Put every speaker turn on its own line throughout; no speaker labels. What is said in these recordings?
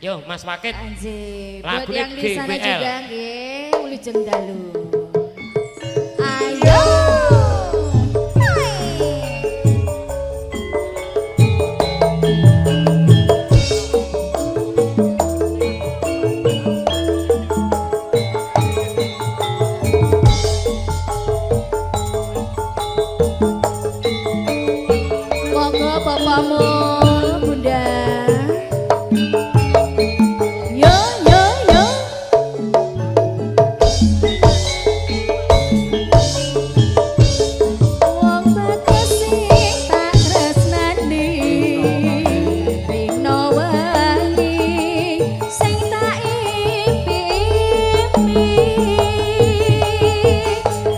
Yo Mas Wakit.
Anjir. Buat
Lagune
yang di sana
GWL.
juga nggih, wilujeng dalu. Ayo. Monggo bapakmu, Bunda. Yo yo yo. Wong bagus sing tak tresnani, rino wengi sing tak impi-impi.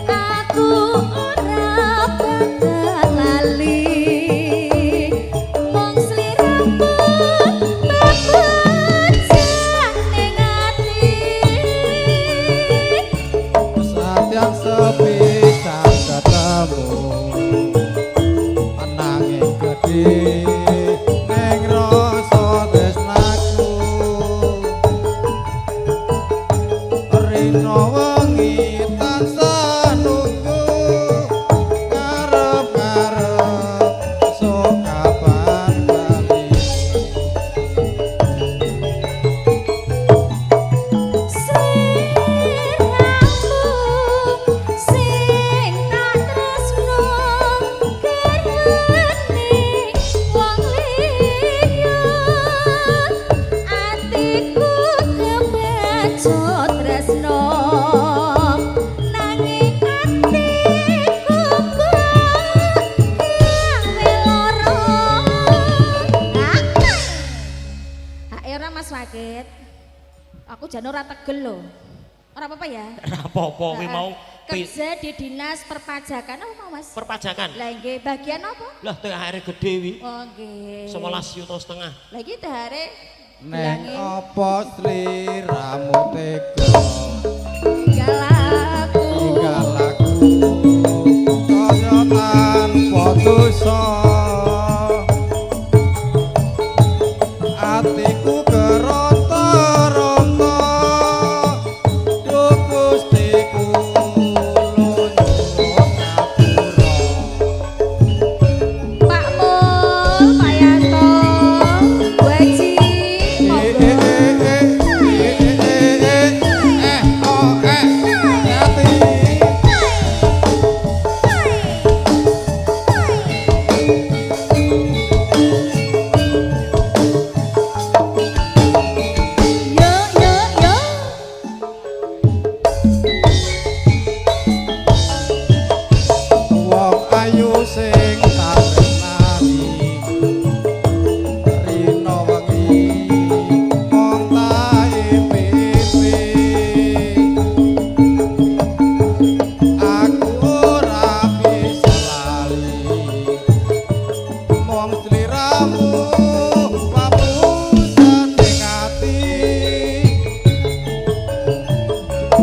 Aku ora bakal lali, mung sliramu mepecah ning ati.
Satian sepisan ketemu, ananging gedhe ning rasa tresnaku. Rino wengi tansah nunggu, ngarep-ngarep sok kapan bali.
Sliramu sing tak tresno garwane wong liya, atiku kebacut tresno nanging atiku kok gawe lara. Hak ora Mas Wakit. Aku jan ora tegel lho. Ora apa-apa ya?
Ora apa-apa kuwi mau
Kerja di dinas perpajakan apa mau Mas?
Perpajakan.
Lah nggih, bagian apa?
Lah THR gede wi.
Oh nggih.
11 juta setengah.
Lah iki THR
Neng apa sliramu tega
tinggal aku.
Tinggal aku kaya tanpa dosa, atiku keronta-ronta, duh Gusti kula nyuwun ngapura.
Pak Mul, Pak Yanto, Bu Haji,
Eh
monggo.
eh eh eh eh eh eh oh eh hati.
Yo yo yo.
Wong ayu sing tak tresnani, rino wengi mung tak impi-impi. Aku ora bisa lali, mung sliramu papusan ning ati.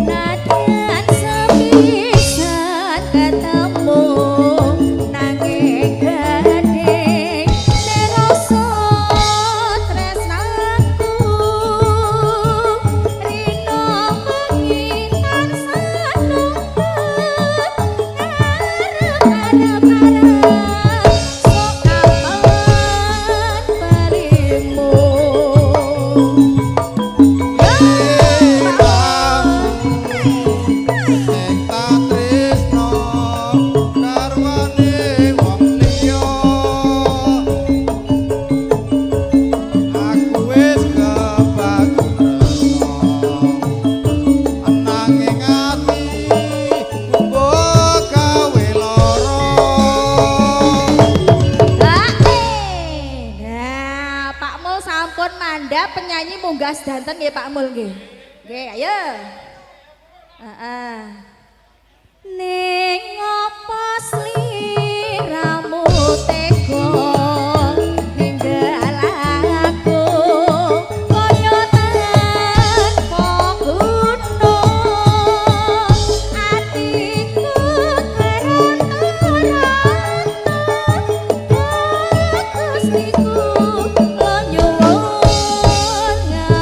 Nadyan sepisan ketemu nanging gading rasa tresnaku, rino wengi tansah nunggu, ngarep-arep arep sok kapan balimu.
Sing tak tresno garwane wong liya, aku wis kebacut tresno, ananging ati mbok gawe lara.
Nah, Pak Mul sampun mandap penyanyi munggah sedanten nggih Pak Mul nggih. Nggih, ayo. Heeh. Ning apa sliramu tega ninggal aku kaya tanpa guna, atiku keronta-ronta, Gustiku nyuwun ngapura.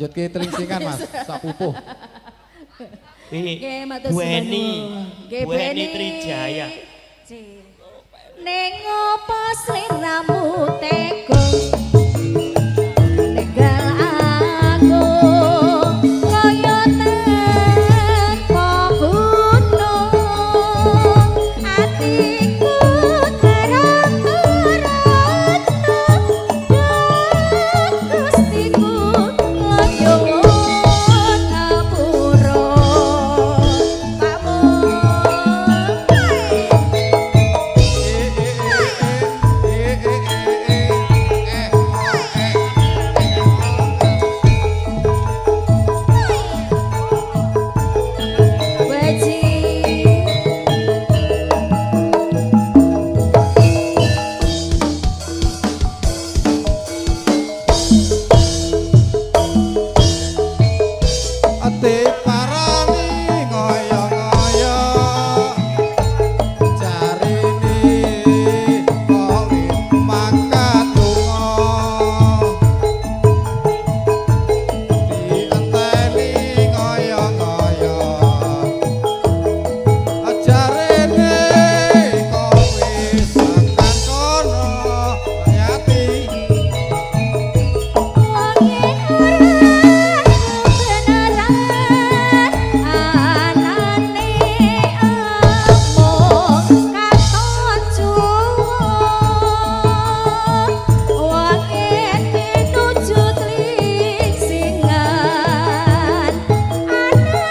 Lanjut ke telingsingan Mas, sak pupuh.
Nggih, matur
Bu Eni.
Nggih,
Bu Eni Trijaya.
Ning opo sliramu tega ninggal aku kaya tanpa guna, atiku terang-terang Gustiku nyuwun ngapura. Pak Mul. Wajib.
Ate parani ngoyo-ngoyo jarine kok wis mangkat lunga dienteni ngoyo-ngoyo jarine kok wis tekan kono Yati.
Wonge ora kebenaran anane amung katon cuwun, wonge pinuju tlisingan anane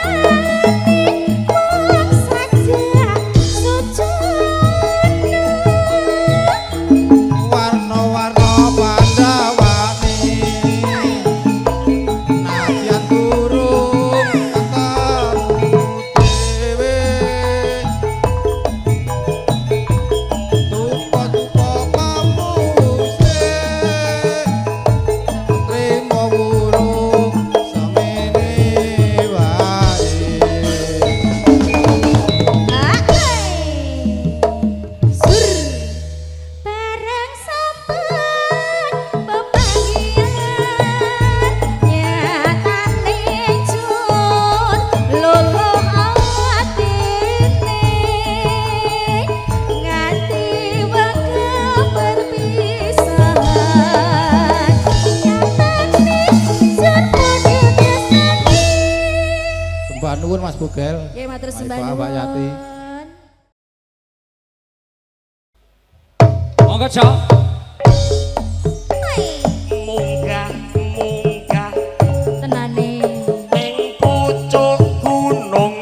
mung sajak sujono.
Warna-warna pandawani nadyan durung ketemu dhewe, tupa-tupa pamuse trimo wurung semene wae.
Sur bareng sampun pepanggihan nyatane jun luluh atine nganti wektu perpisahan nyatane jun padha biasane.
Sembah nuwun Mas Bogel.
Nggih, matur sembah
Mbak
nuwun.
Yati.
Monggo, Cok.
Munggah munggah
Tenane.
ning pucuk gunung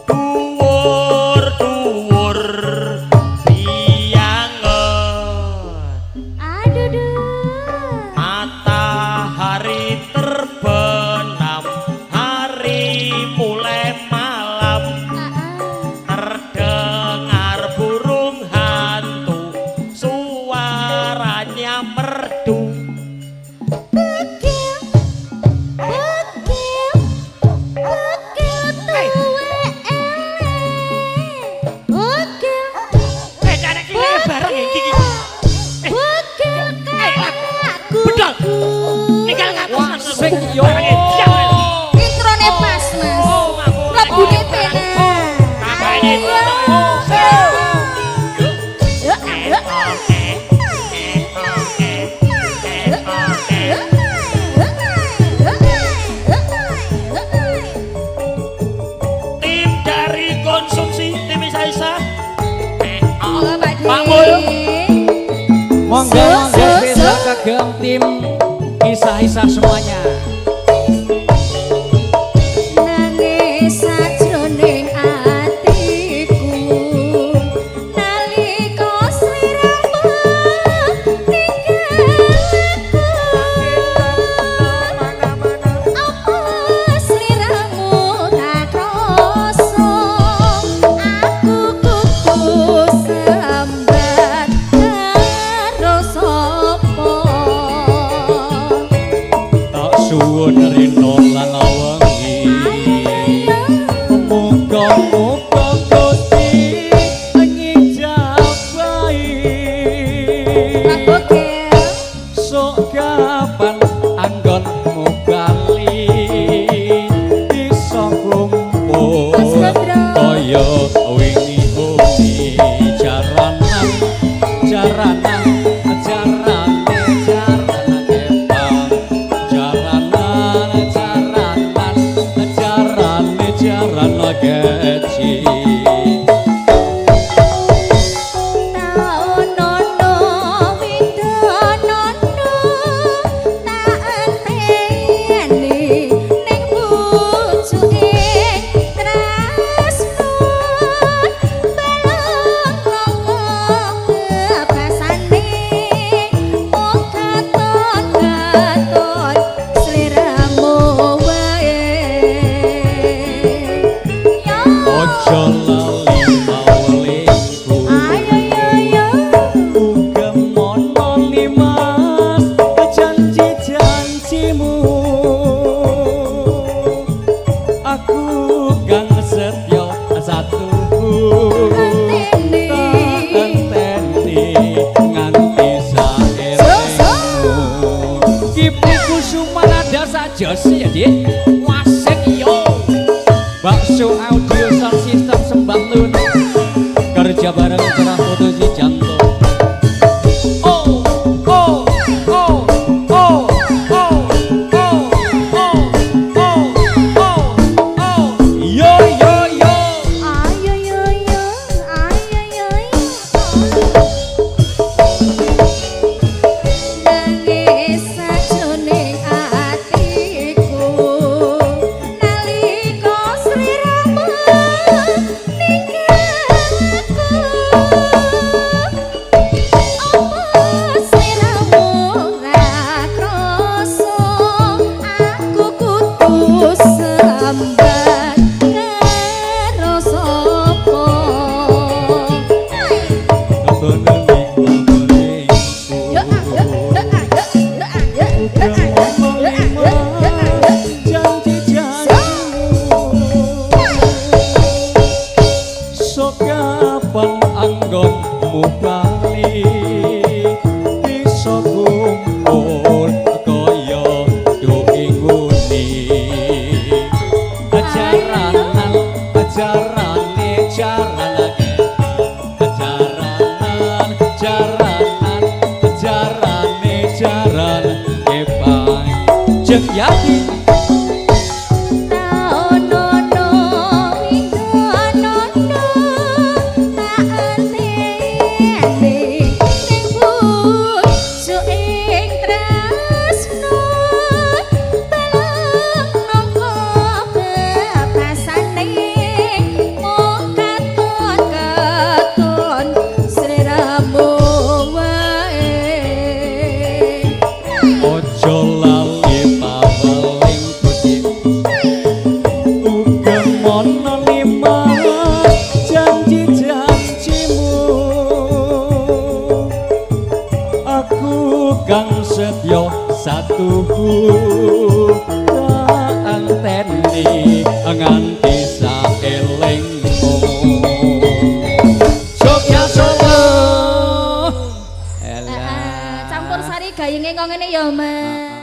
dhuwur dhuwur biyanget.
Aduh duh.
Matahari terbenam, hari mulai malam. Terdengar burung hantu, suaranya merdu.
Bukil, bukil, bukil tuwe elek. Bukil,
Eh, anak iki bareng iki iki.
bukil kayak
Bedol.
kuku.
Ninggal ngatus.
Sing yo.
Introne pas, Mas. Mlebune penak.
Tim dari konsumsi tim Isa-Isa.
Monggo, Pak De.
Pak Mul.
Monggo,
Su,
monggo
su,
spesial
su.
kagem tim kisah-kisah semuanya.
Nangis sajroning atiku nalika sliramu ninggal aku, apa sliramu tak krasa aku kudu sambat karo sapa.
Tak suwun rino lan wengi. Muga-muga Gusti ngijabahi.
Pak Bogel.
Sok kapan anggonmu gaji.
Taonono widonono tak enteni ning pucuke tresno balung longko bebasane mung katon katon sliramu wae yo.
Ojo lali awalingku.
Ayo yo yo.
Uga mono limas janji-janjimu. Aku kang setya satuhu.
Enteni.
Enteni nganti saelemu. Kipu Kusumanada saja sih ya Dik. Wasik yo. Bakso audio sound system sembah nuwun. Kerja bareng cerah foto si jantung. Oh oh oh oh oh oh oh oh oh oh yo yo yo.
Ayo yo yo, ayo yo yo. Nangis sajroning atiku nalika sliramu ninggal aku. Apa sliramu ra krasa aku kudu sambat karo sapa? Yo ah yo yo ah yo yo ah yo yo ah yo yo ah yo yo ah yo.
Janji-janjimu sok kapan anggonmu bali bisa kumpul kaya duwe nguni. Ajaranan ajarane jaran ajaranan jaranan ajarane jaran kepang jeng yati.
Taonono widonono tak enteni ning pucuking tresno balung nangka bebasane mung katon katon sliramu wae.
Ojo lali paweling Gusti. Uga mono lima janji-janjimu. Aku kang setya satuhu tak enteni nganti saelingmu. Jogja Solo.
Heeh, campur sari gayenge kok ngene ya, Mas.